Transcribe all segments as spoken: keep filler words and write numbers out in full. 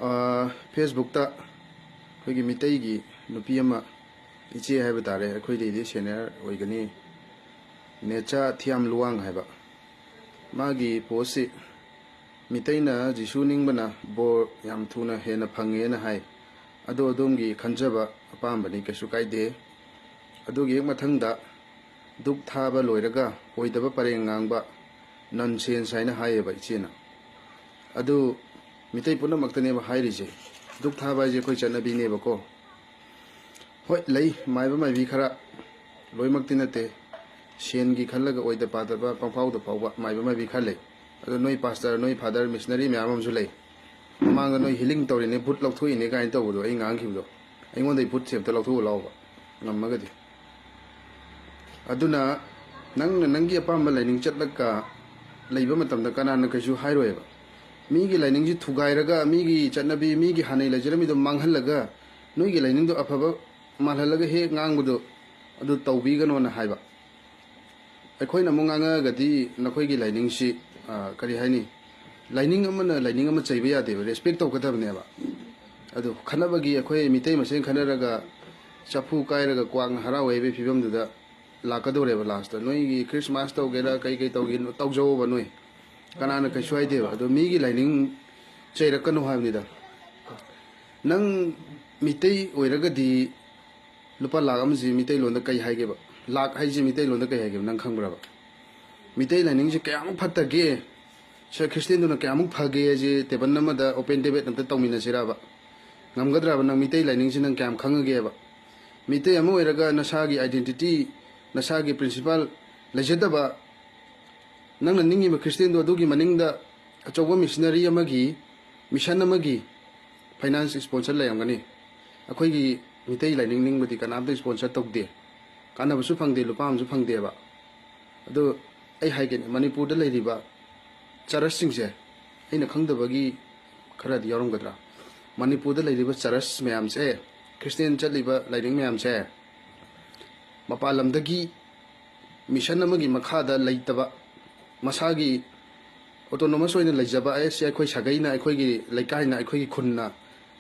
ꯑ, Facebook-ꯇ ꯑꯩꯈꯣꯏꯒꯤ ꯃꯤꯇꯩꯒꯤ ꯅꯨꯄꯤ ꯑꯃ, ꯏꯆꯦ ꯍꯥꯏꯕ ꯇꯥꯔꯦ, ꯑꯩꯈꯣꯏꯗꯩꯗꯤ senior ꯑꯣꯏꯒꯅꯤ, ꯅꯦꯆꯥ ꯊꯤꯌꯥꯝ ꯂꯨꯋꯥꯡ ꯍꯥꯏꯕ, ꯃꯥꯒꯤ post-ꯁꯤ "ꯃꯤꯇꯩꯅ ꯖꯤꯁꯨ ꯅꯤꯡꯕꯅ ꯕꯣꯔ ꯌꯥꯝ ꯊꯨꯅ ꯍꯦꯟꯅ ꯐꯪꯉꯦꯅ" ꯍꯥꯏ꯫ ꯑꯗꯣ ꯑꯗꯣꯝꯒꯤ ꯈꯟꯖꯕ ꯑꯄꯥꯝꯕꯅꯤ, ꯀꯩꯁꯨ ꯀꯥꯏꯗꯦ꯫ ꯑꯗꯨꯒꯤ ꯍꯦꯛ ꯃꯊꯪꯗ "ꯙꯨꯛ ꯊꯥꯕ ꯂꯣꯏꯔꯒ ꯑꯣꯏꯗꯕ ꯄꯔꯦꯡ ꯉꯥꯡꯕ, nonsense" ꯍꯥꯏꯅ ꯍꯥꯏꯌꯦꯕ ꯏꯆꯦꯅ꯫ ꯑꯗꯨ ꯃꯤꯇꯩ ꯄꯨꯝꯅꯃꯛꯇꯅꯦꯕ ꯍꯥꯏꯔꯤꯁꯦ꯫ ꯙꯨꯛ ꯊꯥꯕ ꯍꯥꯏꯁꯦ ꯑꯩꯈꯣꯏ ꯆꯠꯅꯕꯤꯅꯦꯕꯀꯣ꯫ ꯍꯣꯏ, ꯂꯩ ꯃꯥꯏꯕ ꯃꯥꯏꯕꯤ ꯈꯔ, ꯂꯣꯏꯃꯛꯇꯤ ꯅꯠꯇꯦ, ꯁꯦꯟꯒꯤ ꯈꯜꯂꯒ ꯑꯣꯏꯗ ꯄꯥꯗꯕ ꯄꯪꯐꯥꯎꯗ ꯐꯥꯎꯕ ꯃꯥꯏꯕ ꯃꯥꯏꯕꯤ ꯈꯔ ꯂꯩ꯫ ꯑꯗꯣ ꯅꯣꯏ pastor, ꯅꯣꯏ father, missionary ꯃꯌꯥꯝ ꯑꯃꯁꯨ ꯂꯩ꯫ ꯃꯃꯥꯡꯗ ꯅꯣꯏ healing ꯇꯧꯔꯤꯅꯦ, ꯚꯨꯠ ꯂꯧꯊꯣꯛꯏꯅꯦ ꯀꯥꯏꯅ ꯇꯧꯕꯗꯣ ꯑꯩ ꯉꯥꯡꯈꯤꯕꯗꯣ, ꯑꯩꯉꯣꯟꯗꯒꯤ ꯚꯨꯠꯁꯦ ꯑꯝꯇ ꯂꯧꯊꯣꯛꯎ ꯂꯥꯎꯕ ꯉꯝꯃꯒꯗꯤ꯫ ꯑꯗꯨꯅ ꯅꯪꯅ ꯅꯪꯒꯤ ꯑꯄꯥꯝꯕ ꯂꯥꯏꯅꯤꯡ ꯆꯠꯂꯒ ꯂꯩꯕ ꯃꯇꯝꯗ ꯀꯅꯥꯅ ꯀꯩꯁꯨ ꯍꯥꯏꯔꯣꯏꯕ꯫ ꯃꯤꯒꯤ ꯂꯥꯏꯅꯤꯡꯁꯤ ꯊꯨꯒꯥꯏꯔꯒ, ꯃꯤꯒꯤ ꯆꯠꯅꯕꯤ, ꯃꯤꯒꯤ ꯍꯥꯟꯅꯩ ꯂꯩꯖꯔꯝꯃꯤꯗꯣ ꯃꯥꯡꯍꯜꯂꯒ, ꯅꯣꯏꯒꯤ ꯂꯥꯏꯅꯤꯡꯗꯣ ꯑꯐꯕ ꯃꯥꯜꯍꯜꯂꯒ ꯍꯦꯛ ꯉꯥꯡꯕꯗꯣ, ꯑꯗꯨ ꯇꯧꯕꯤꯒꯅꯣꯅ ꯍꯥꯏꯕ꯫ ꯑꯩꯈꯣꯏꯅ ꯑꯃꯨꯛ ꯉꯥꯡꯉꯛꯑꯒꯗꯤ ꯅꯈꯣꯏꯒꯤ ꯂꯥꯏꯅꯤꯡꯁꯤ, ꯑ, ꯀꯔꯤ ꯍꯥꯏꯅꯤ, ꯂꯥꯏꯅꯤꯡ ꯑꯃꯅ ꯂꯥꯏꯅꯤꯡ ꯑꯃ ꯆꯩꯕ ꯌꯥꯗꯦꯕ, respect ꯇꯧꯒꯗꯕꯅꯦꯕ꯫ ꯑꯗꯨ ꯈꯠꯅꯕꯒꯤ, ꯑꯩꯈꯣꯏ ꯃꯤꯇꯩ ꯃꯁꯦꯟ ꯈꯠꯅꯔꯒ ꯆꯐꯨ ꯀꯥꯏꯔꯒ ꯀ꯭ꯋꯥꯛꯅ ꯍꯔꯥꯎ ꯍꯩꯕꯒꯤ ꯐꯤꯕꯝꯗꯨꯗ ꯂꯥꯛꯀꯗꯧꯔꯦꯕ ꯂꯥꯁꯇ꯫ ꯅꯣꯏꯒꯤ Christmas ꯇꯧꯒꯦꯔꯥ, ꯀꯩ ꯀꯩ ꯇꯧꯒꯦꯅꯣ ꯇꯧꯖꯧꯕ ꯅꯣꯏ, ꯀꯅꯥꯅ ꯀꯩꯁꯨ ꯍꯥꯏꯗꯦꯕ꯫ ꯑꯗꯣ ꯃꯤꯒꯤ ꯂꯥꯏꯅꯤꯡ ꯆꯩꯔꯛꯀꯅꯨ ꯍꯥꯏꯕꯅꯤꯗ꯫ ꯅꯪ ꯃꯤꯇꯩ ꯑꯣꯏꯔꯒꯗꯤ ꯂꯨꯄꯥ ꯂꯥꯛ ꯑꯃꯁꯤ ꯃꯤꯇꯩꯂꯣꯟꯗ ꯀꯩ ꯍꯥꯏꯒꯦꯕ? ꯂꯥꯛ ꯍꯥꯏꯁꯤ ꯃꯤꯇꯩꯂꯣꯟꯗ ꯀꯩ ꯍꯥꯏꯒꯦꯕ, ꯅꯪ ꯈꯪꯕ꯭ꯔꯕ? ꯃꯤꯇꯩ ꯂꯥꯏꯅꯤꯡꯁꯦ ꯀꯌꯥꯃꯨꯛ ꯐꯠꯇꯒꯦ, ꯁꯦ, ꯈ꯭ꯔꯤꯁꯇꯦꯟꯗꯨꯅ ꯀꯌꯥꯃꯨꯛ ꯐꯒꯦ ꯍꯥꯏꯁꯦ table ꯑꯃꯗ open debate ꯑꯝꯇ ꯇꯧꯃꯤꯟꯅꯁꯤꯔꯕ? ꯉꯝꯒꯗ꯭ꯔꯕ? ꯅꯪ ꯃꯤꯇꯩ ꯂꯥꯏꯅꯤꯡꯁꯤ ꯅꯪ ꯀꯌꯥꯝ ꯈꯪꯉꯒꯦꯕ? ꯃꯤꯇꯩ ꯑꯃ ꯑꯣꯏꯔꯒ ꯅꯁꯥꯒꯤ identity, ꯅꯁꯥꯒꯤ principle ꯂꯩꯖꯗꯕ, ꯅꯪꯅ ꯅꯤꯡꯉꯤꯕ ꯈ꯭ꯔꯤꯁꯇꯦꯟꯗꯣ, ꯑꯗꯨꯒꯤ ꯃꯅꯤꯡꯗ ꯑꯆꯧꯕ missionary ꯑꯃꯒꯤ, mission ꯑꯃꯒꯤ finance sponsor ꯂꯩꯔꯝꯒꯅꯤ꯫ ꯑꯩꯈꯣꯏꯒꯤ ꯃꯤꯇꯩ ꯂꯥꯏꯅꯤꯡ ꯅꯤꯡꯕꯗꯤ ꯀꯅꯥꯝꯇ sponsor ꯇꯧꯗꯦ, ꯀꯥꯟꯅꯕꯁꯨ ꯐꯪꯗꯦ, ꯂꯨꯄꯥ ꯑꯃꯁꯨ ꯐꯪꯗꯦꯕ꯫ ꯑꯗꯣ ꯑꯩ ꯍꯥꯏꯒꯦꯅꯦ, ꯃꯅꯤꯄꯨꯔꯗ ꯂꯩꯔꯤꯕ church-ꯁꯤꯡꯁꯦ, ꯑꯩꯅ ꯈꯪꯗꯕꯒꯤ ꯈꯔꯗꯤ ꯌꯥꯎꯔꯝꯒꯗ꯭ꯔꯥ? ꯃꯅꯤꯄꯨꯔꯗ ꯂꯩꯔꯤꯕ church ꯃꯌꯥꯝꯁꯦ, ꯈ꯭ꯔꯤꯁꯇꯦꯟ ꯆꯠꯂꯤꯕ ꯂꯥꯏꯅꯤꯡ ꯃꯌꯥꯝꯁꯦ, ꯃꯄꯥꯟ ꯂꯝꯗꯒꯤ mission ꯑꯃꯒꯤ ꯃꯈꯥꯗ ꯂꯩꯇꯕ, ꯃꯁꯥꯒꯤ ꯑꯣꯇꯣꯅꯣꯃꯁ ꯑꯣꯏꯅ ꯂꯩꯖꯕ, ꯑꯦ, ꯁꯤ ꯑꯩꯈꯣꯏ ꯁꯥꯒꯩꯅ, ꯑꯩꯈꯣꯏꯒꯤ ꯂꯩꯀꯥꯏꯅ, ꯑꯩꯈꯣꯏꯒꯤ ꯈꯨꯟꯅ,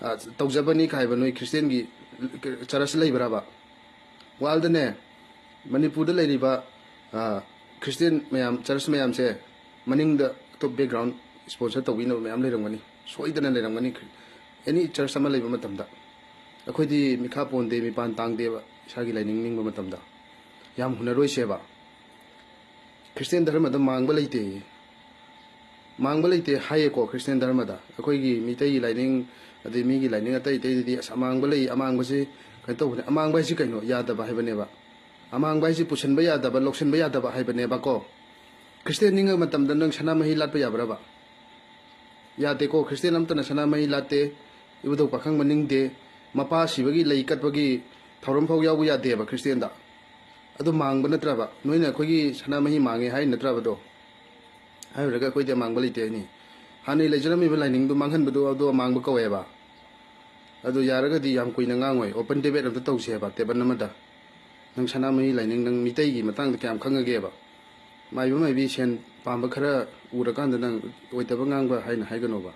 ꯑ, ꯇꯧꯖꯕꯅꯤ ꯀꯥꯏꯕ ꯅꯣꯏ ꯈ꯭ꯔꯤꯁꯇꯦꯟꯒꯤ ꯆꯔꯆ ꯂꯩꯕ꯭ꯔꯕ? ꯋꯥꯔꯜꯗꯅꯦ, ꯃꯅꯤꯄꯨꯔꯗ ꯂꯩꯔꯤꯕ, ꯑ, ꯈ꯭ꯔꯤꯁꯇꯦꯟ ꯃꯌꯥꯝ, ꯆꯔꯆ ꯃꯌꯥꯝꯁꯦ ꯃꯅꯤꯡꯗ ꯑꯇꯣꯞ ꯕꯦꯛꯒ꯭ꯔꯥꯎꯟ ꯁ꯭ꯄꯣꯟꯁꯔ ꯇꯧꯕꯤꯅꯕ ꯃꯌꯥꯝ ꯂꯩꯔꯝꯒꯅꯤ, ꯁꯣꯏꯗꯅ ꯂꯩꯔꯝꯒꯅꯤ꯫ ꯑꯦꯅꯤ ꯆꯔꯆ ꯑꯃ ꯂꯩꯕ ꯃꯇꯝꯗ ꯑꯩꯈꯣꯏꯗꯤ ꯃꯤꯈꯥ ꯄꯣꯟꯗꯦ, ꯃꯤꯄꯥꯟ ꯇꯥꯡꯗꯦꯕ, ꯏꯁꯥꯒꯤ ꯂꯥꯏꯅꯤꯡ ꯅꯤꯡꯕ ꯃꯇꯝꯗ꯫ ꯌꯥꯝ ꯍꯨꯟꯅꯔꯣꯏꯁꯦꯕ꯫ ꯈ꯭ꯔꯤꯁꯇꯦꯟ ꯙꯔꯃꯗ ꯃꯥꯡꯕ ꯂꯩꯇꯦ꯫ ꯃꯥꯡꯕ ꯂꯩꯇꯦ ꯍꯥꯏꯌꯦꯀꯣ, ꯈ꯭ꯔꯤꯁꯇꯦꯟ ꯙꯔꯃꯗ꯫ ꯑꯩꯈꯣꯏꯒꯤ ꯃꯤꯇꯩꯒꯤ ꯂꯥꯏꯅꯤꯡ, ꯑꯗꯩ ꯃꯤꯒꯤ ꯂꯥꯏꯅꯤꯡ ꯑꯇꯩ ꯑꯇꯩꯗꯗꯤ, "ꯑꯁ, ꯑꯃꯥꯡꯕ ꯂꯩ, ꯑꯃꯥꯡꯕꯁꯤ ꯀꯩꯅꯣ ꯇꯧꯕꯅꯦ꯫" ꯑꯃꯥꯡꯕ ꯍꯥꯏꯁꯤ ꯀꯩꯅꯣ? ꯌꯥꯗꯕ ꯍꯥꯏꯕꯅꯦꯕ꯫ ꯑꯃꯥꯡꯕ ꯍꯥꯏꯁꯤ ꯄꯨꯁꯟꯕ ꯌꯥꯗꯕ, ꯂꯧꯁꯟꯕ ꯌꯥꯗꯕ ꯍꯥꯏꯕꯅꯦꯕꯀꯣ꯫ ꯈ꯭ꯔꯤꯁꯇꯦꯟ ꯅꯤꯡꯉ ꯃꯇꯝꯗ ꯅꯪ ꯁꯅꯥꯃꯍꯤ ꯂꯥꯠꯄ ꯌꯥꯕ꯭ꯔꯕ? ꯌꯥꯗꯦꯀꯣ, ꯈ꯭ꯔꯤꯁꯇꯦꯟ ꯑꯝꯇꯅ ꯁꯅꯥꯃꯍꯤ ꯂꯥꯠꯇꯦ, ꯏꯕꯨꯙꯧ ꯄꯥꯈꯪꯕ ꯅꯤꯡꯗꯦ, ꯃꯄꯥ ꯁꯤꯕꯒꯤ ꯂꯩ ꯀꯠꯄꯒꯤ ꯊꯧꯔꯝ ꯐꯥꯎ ꯌꯥꯎꯕ ꯌꯥꯗꯦꯕ ꯈ꯭ꯔꯤꯁꯇꯦꯟꯗ꯫ ꯑꯗꯨ ꯃꯥꯡꯕ ꯅꯠꯇ꯭ꯔꯕ? ꯅꯣꯏꯅ ꯑꯩꯈꯣꯏꯒꯤ ꯁꯅꯥꯃꯍꯤ ꯃꯥꯡꯉꯦ ꯍꯥꯏ ꯅꯠꯇ꯭ꯔꯕꯗꯣ? ꯍꯥꯏꯔꯨꯔꯒ ꯑꯩꯈꯣꯏꯗꯤ ꯑꯃꯥꯡꯕ ꯂꯩꯇꯦ ꯍꯥꯏꯅꯤ꯫ ꯍꯥꯟꯅꯩ ꯂꯩꯖꯔꯝꯃꯤꯕ ꯂꯥꯏꯅꯤꯡꯗꯨ ꯃꯥꯡꯍꯟꯕꯗꯨ ꯑꯗꯨ ꯑꯃꯥꯡꯕ ꯀꯧꯋꯦꯕ꯫ ꯑꯗꯨ ꯌꯥꯔꯒꯗꯤ ꯌꯥꯝ ꯀꯨꯏꯅ ꯉꯥꯡꯉꯣꯏ, ꯑꯣꯄꯟ ꯗꯦꯕꯦꯠ ꯑꯝꯇ ꯇꯧꯁꯦꯕ ꯇꯦꯕꯜ ꯑꯃꯗ꯫ ꯅꯪ ꯁꯅꯥꯃꯍꯤ ꯂꯥꯏꯅꯤꯡ, ꯅꯪ ꯃꯤꯇꯩꯒꯤ ꯃꯇꯥꯡꯗ ꯀꯌꯥꯝ ꯈꯪꯉꯒꯦꯕ? ꯃꯥꯏꯕ ꯃꯥꯏꯕꯤ ꯁꯦꯟ ꯄꯥꯝꯕ ꯈꯔ ꯎꯔꯀꯥꯟꯗ ꯅꯪ ꯑꯣꯏꯗꯕ ꯉꯥꯡꯕ ꯍꯥꯏꯅ ꯍꯥꯏꯒꯅꯣꯕ꯫